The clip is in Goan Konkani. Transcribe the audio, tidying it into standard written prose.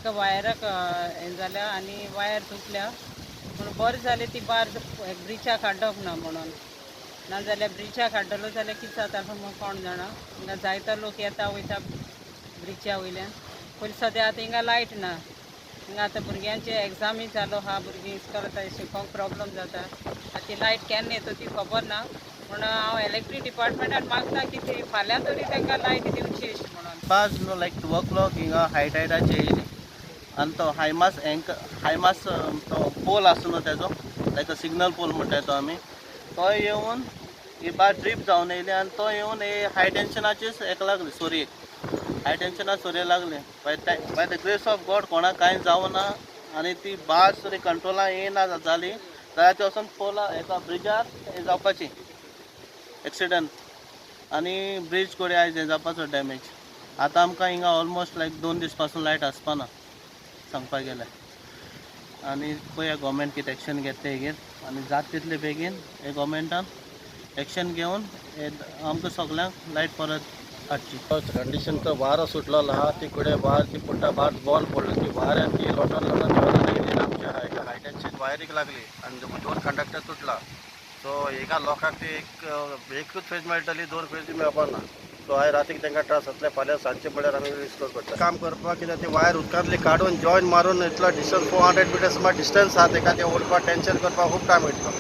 एका वायराक हें जाल्या आनी वायर तुटल्या. पूण बरें जालें ती बार ब्रिजाक हाडप ना म्हणून, नाजाल्यार ब्रिजाक हाडलो जाल्यार कितें जाता म्हूण कोण जाणा. हिंगा जायतो लोक येता वयता ब्रिजा वयल्यान. पयलीं सद्या आतां हिंगा लायट ना. हिंगा आतां भुरग्यांचे एग्जामी चालू आहा, भुरगीं इस्कोलाक शिकोंक प्रॉब्लम जाता. आतां ती लायट केन्ना येता ती खबर ना. पूण हांव इलेक्ट्रीक डिपार्टमेंटान मागता की ती फाल्यां तरी तांकां लायट दिवची अशी म्हणून. बाज न्हू लायक 2 o'clock हिंगा हाय टायडाचेर येयली आनी तो हायमास एंक हायमास तो पोल आसा न्हू तेजो लायक अ सिग्नल पोल म्हणटाय तो आमी, तो येवन ही बार ड्रीप जावन येयली आनी तो येवन हे हाय टेन्शनाचेच हेका लागली सोरयेक, हाय टेन्शना सोरये लागले. By the grace of God कोणाक कांय जावना आनी ती बार सुरी कंट्रोला येयना जाली जाल्यार ती वचोन पोला एका ब्रिजार हे जावपाची एक्सिडंट आनी ब्रिज कडेन आयज हें जावपाचो डॅमेज. आतां आमकां हिंगा ऑलमोस्ट लायक 2 दीस पासून लायट आसपाना सांगपाक गेल्यार. आनी पळया गोवोरमेंट कितें एक्शन घेता तें हेगेर आनी जाता तितले बेगीन हे गोवोरमेंटान एक्शन घेवन हे आमकां सगल्यांक लायट परत हाडची. कंडिशन तो वारो सुटलेलो आहा ती कुडे वार ती पडटा बार बॉल पडलो ती वाऱ्यान ती लोटोन लोटोन देंवोन येयली आमच्या एका हाय टेन्शन वायरीक लागली आनी दोन कंडक्टर तुटला. सो एका लोकांक ती एक एकूच फेज मेळटली, दोन फेजी मेळपाक ना. सो आयज रातीक तांकां त्रास जातले. फाल्यां सांजचे म्हळ्यार आमी रिस्टोर करता काम करपाक, कित्याक ती वायर उदकांतली काडून जॉयन मारून इतलो डिस्टन्स 400 मिटर्स सुमार डिस्टन्स आहा. तेका ते ओडपाक टेन्शन करपाक खूब टायम वयतलो.